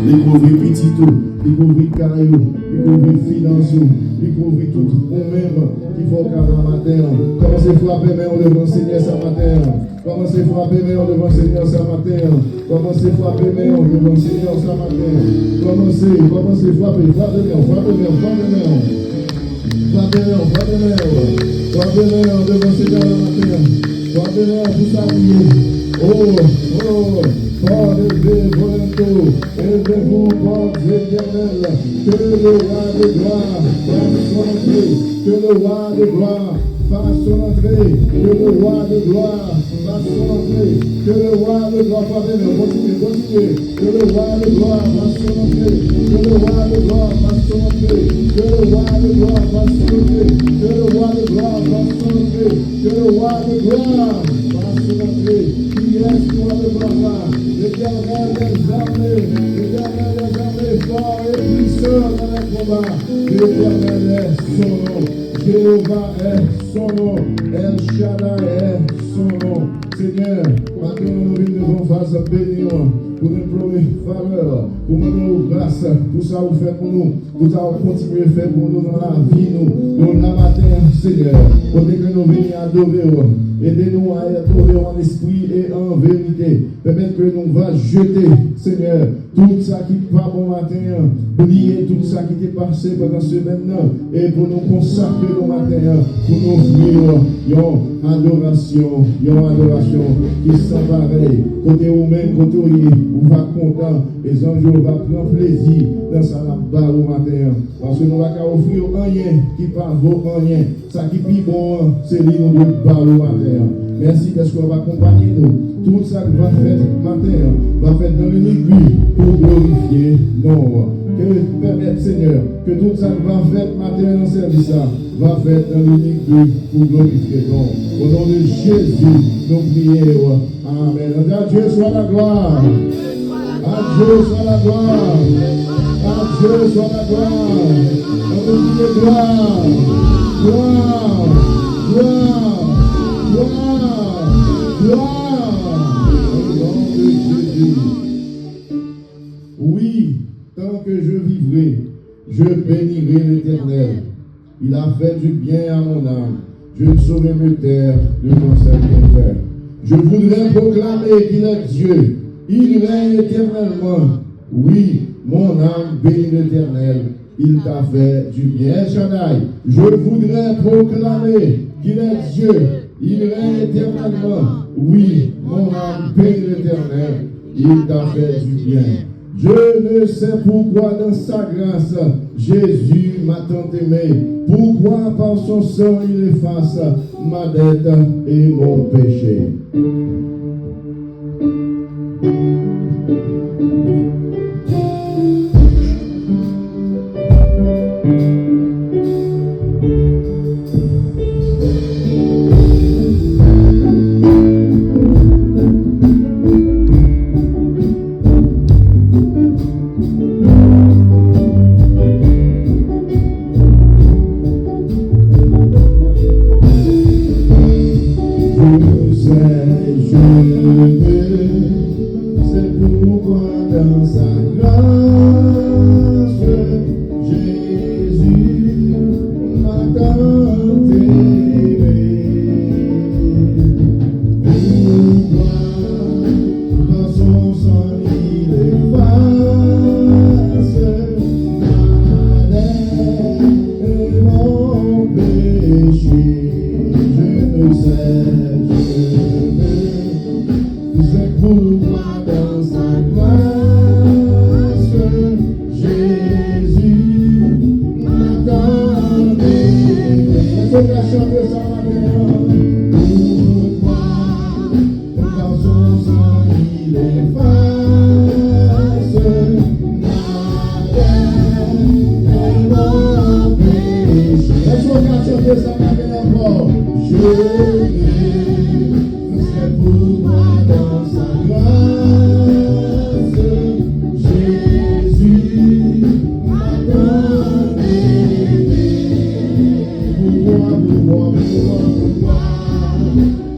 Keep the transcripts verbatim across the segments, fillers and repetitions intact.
Li kouvri pitit ou, li kouvri kay ou, li kouvri finans ou, li kouvri tout ou menm ki fè w ka la maten an. Kòmanse frape men w devan Senyè sa maten an. Kòmanse frape men w devan Senyè sa maten an. Kòmanse frape men w devan Senyè sa maten an. Kòmanse, kòmanse frape, frape men w, frape men w, frape men w. Frape men w, frape men w. Frape men w devan Senyè la maten an. Frape men w pou sa ou ye. Oh, oh, fò leve volonte w. Élevez-vous, portes éternelles, que le roi de gloire fasse son entrée, que le roi de gloire fasse son entrée, que le roi de gloire fasse son entrée, que le roi de gloire, frape men w, kontinye, kontinye. Que le roi de gloire fasse son entrée, que le roi de gloire fasse son entrée, que le roi de gloire fasse son entrée, que le roi de gloire fasse son entrée, que le roi de gloire fasse son entrée. Qui est ce roi de gloire là? L'Éternel des armées, l'Éternel des armées, fort et puissant dans les combats. L'Éternel est son nom, Jéhovah est son nom, El Shaddai est son nom. Senyè, maten an nou vin devan fas beni w pou nou enplore favè, pou mande w gras pou sa ou fè pou nou, pou sa ou kontinye fè pou nou nan lavi nou. Nou la maten an, Senyè, kote ke nou vini adore w, ede nou a adore w an espri e an verite. Pèmèt ke nou va jete, Senyè, tout sa ki pa bon maten an, bliye tout sa ki te pase pandan semèn nan, e pou nou konsakre nou maten an, pou nou ofri w yon adorasyon, yon adorasyon ki san parèy, kote ou menm, kote w ye, ou va kontan, e zanj yo va pran plezi nan sa n ap ba ou maten an, paske nou pa ka ofri w anyen ki pa vo anyen. Sa ki pi bon an, se li nou dwe ba ou maten an. Mèsi dèske w ap akonpanye nou. Tout sa k va fèt maten an va fèt nan linik bi pou glorifye non w. Ke pèmèt, Senyè, ke tout sa k va fèt maten an nan sèvis la va fèt nan linik bi pou glorifye non w. O non de Jezi, nou priye w. Amen. À Dieu soit la gloire. À Dieu soit la gloire. À Dieu soit la gloire. On nous dit gloire. Gloire. Gloire. Gloire. Gloire. Au nom de Jésus. Oui, tant que je vivrai, je bénirai l'Éternel. Il a fait du bien à mon âme. Je ne saurais me taire devant ses bienfaits. Je voudrais proclamer qu'il est Dieu. Il règne éternellement. Oui, mon âme bénit l'Éternel. Il t'a fait du bien. El Shaddai, je voudrais proclamer qu'il est Dieu. Il règne éternellement. Oui, mon âme bénit l'Éternel. Il t'a fait du bien. Je ne sais pourquoi dans sa grâce, Jésus m'a tant aimé. Pourquoi par son sang il efface ma dette et mon péché. Je sais, je peux, c'est pourquoi dans sa grâce, Jésus m'a tant aimé. Pourquoi dans son sang il efface ma dette et mon péché. Je ne sais, je ne sais pourquoi dans sa grâce, Jésus m'a tant aimé. Est-ce qu'on peut chanter ça matin? Pourquoi Car son sang, il efface ma dette et mon péché. Est-ce qu'on peut chanter ça matin encore? Je ne sais pourquoi dans sa grâce, Jésus m'a tant aimé. Pourquoi, pourquoi, pourquoi, pourquoi?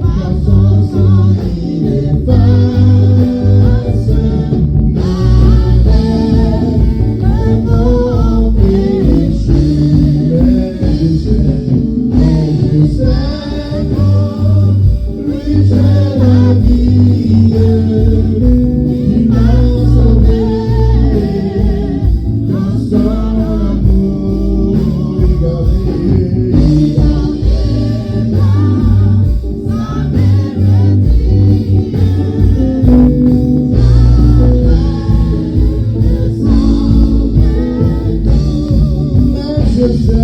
Car son sang, il efface ma dette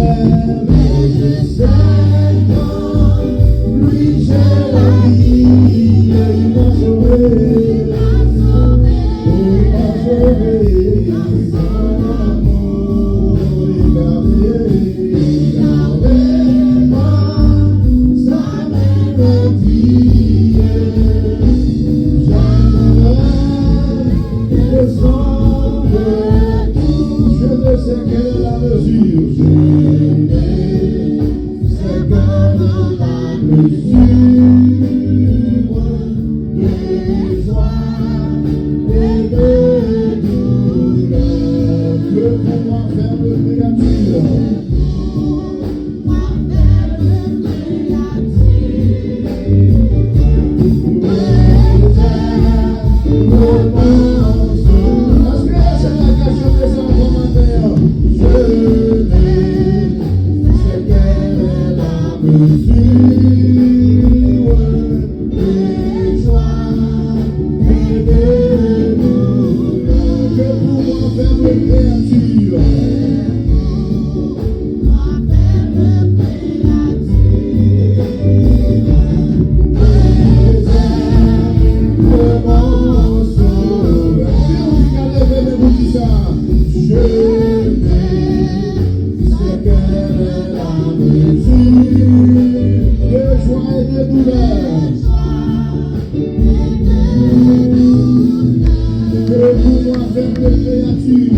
Je ne sais quelle est la mesure. Je ne sais quelle est la mesure de joie et de douleur. Que pour moi, faible créature.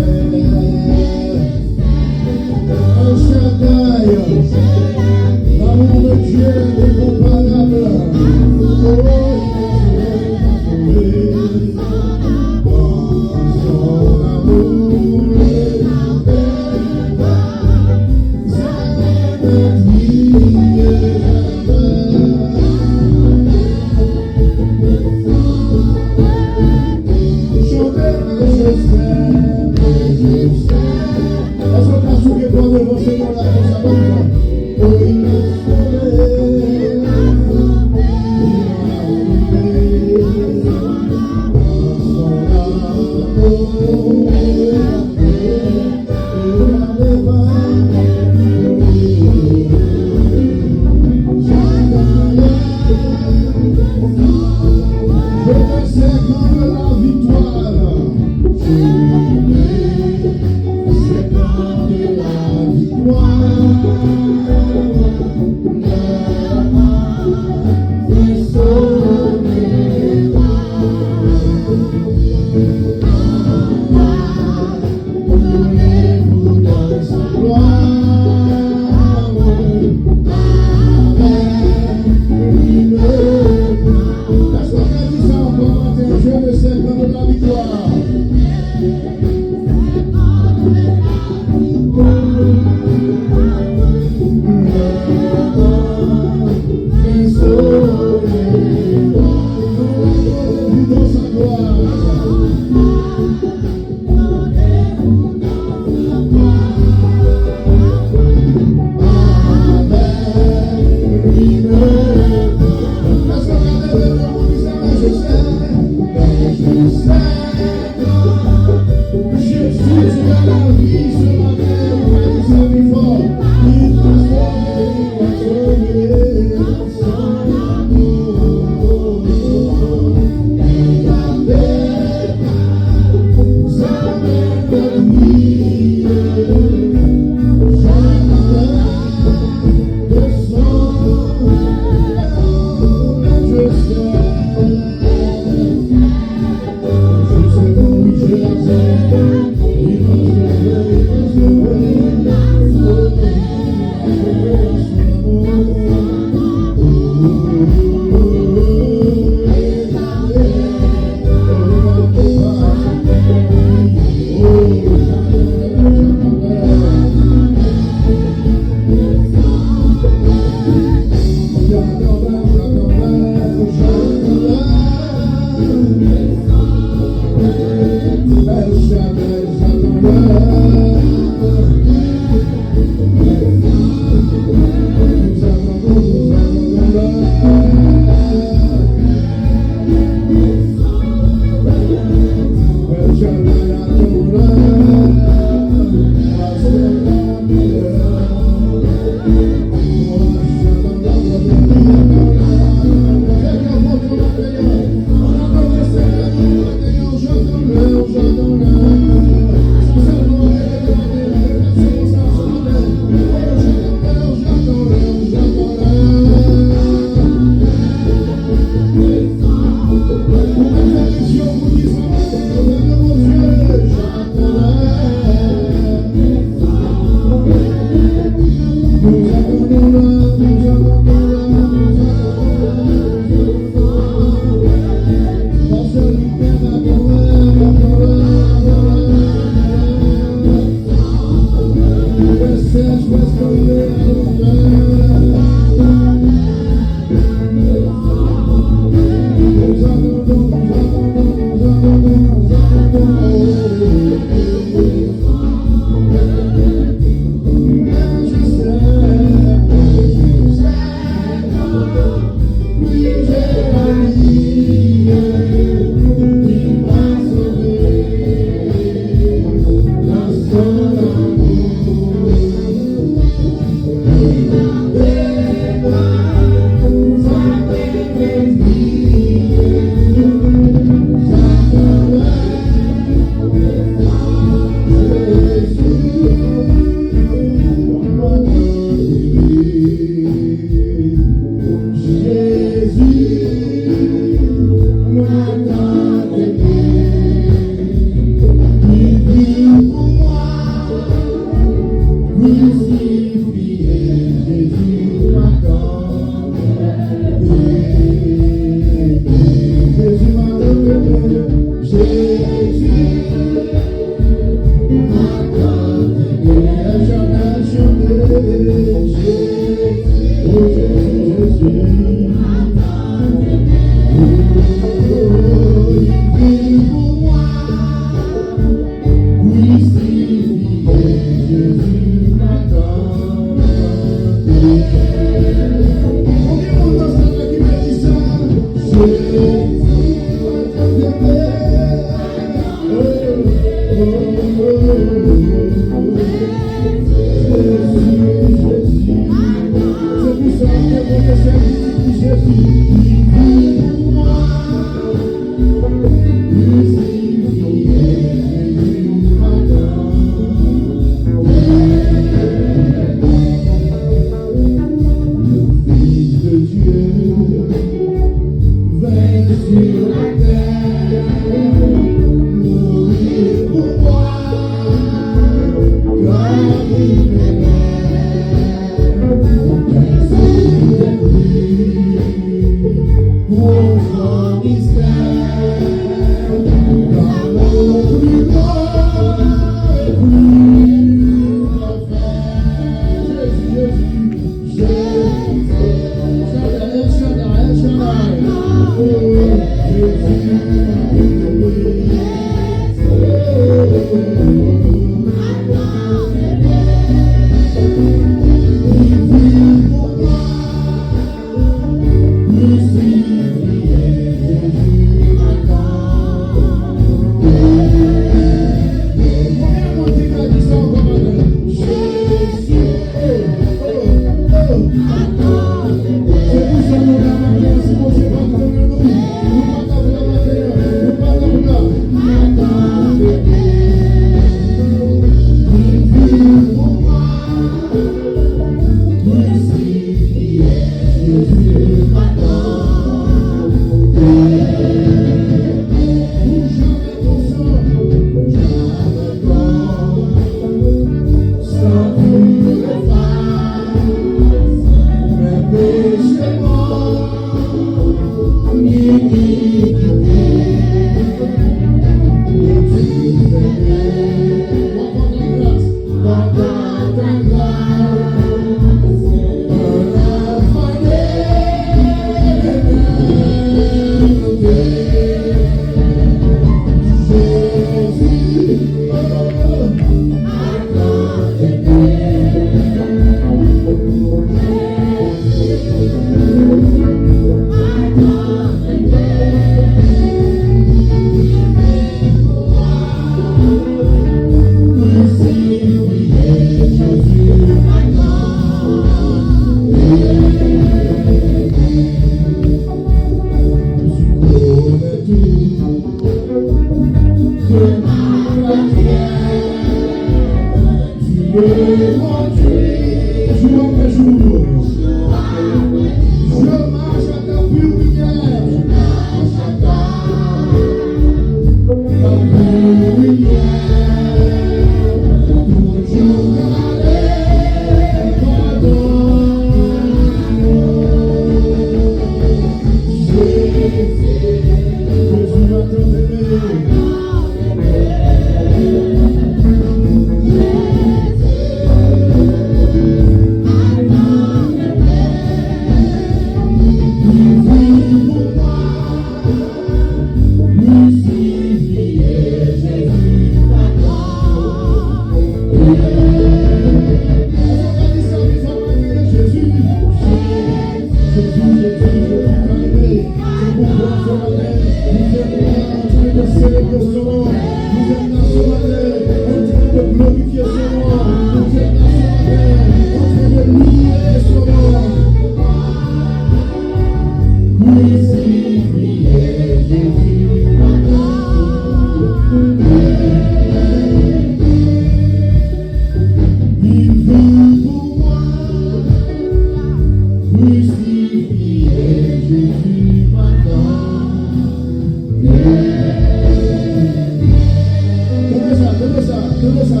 Tande sa, tande sa, tande sa.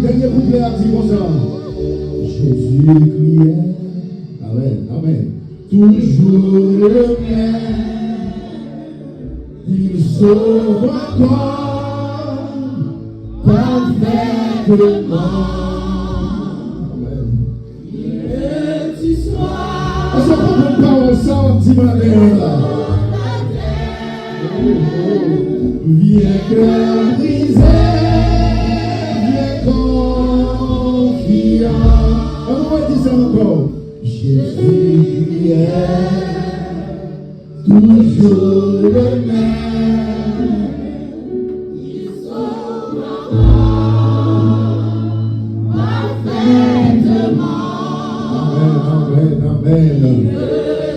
Dènye kouplè a di konsa. Jésus criait. Amèn, amèn. Toujours le même. Il sauve encore parfaitement. Amèn. Èske w konprann pawòl Sa w ap di maten an la? Vye kè brize, vye konfyans. Ann nou di sa ankò. Jezi, yè, toujou le menm. Amèn, amèn, amèn.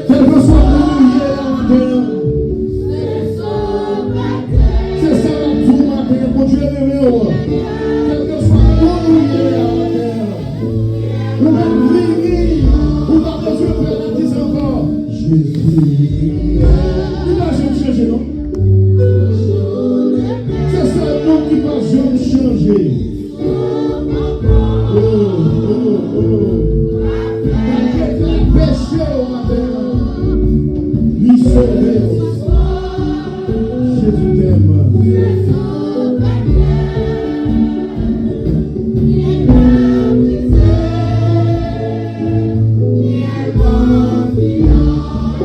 Kèlkeswa moun ou ye a maten an, se sa m ap di w maten an, Bondye renmen w. Kèlkeswa moun ou ye a maten an, ou mèt vini, ou pa bezwen pè, n ap di sa ankò. Jezi, li pa janm chanje, non. Se sèl non ki pa janm chanje. Oh, oh, oh. Malgre ke l ap peche w maten an, li sove w. Jezi t'aime.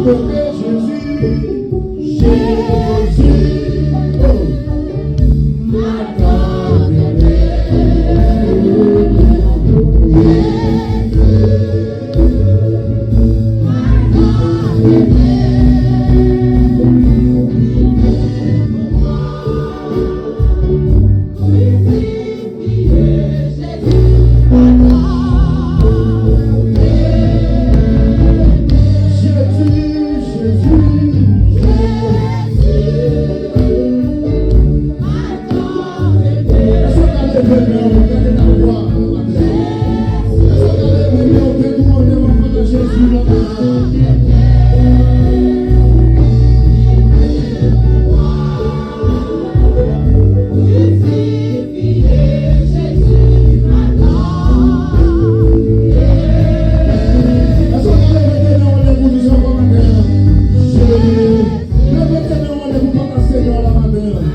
Pote Jezi, Jezi, oh. Èske w ka leve tenen w anlè pou di sa ankò maten an? Leve tenen w anlè pou papa Senyè a maten an.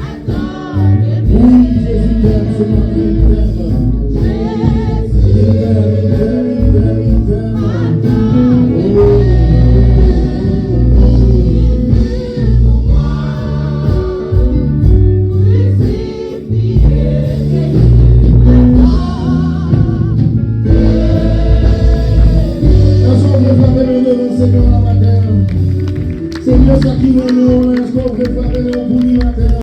Wi, Jezi t'aime ce matin, il t'aime. Il t'aime, il t'aime, il t'aime, il t'aime. Oh, oh, oh, oh, oh. Èske w vle frape men w devan Senyè a maten an? Senyè, sa ki nan men w lan, èske w vle frape men w pou li maten an?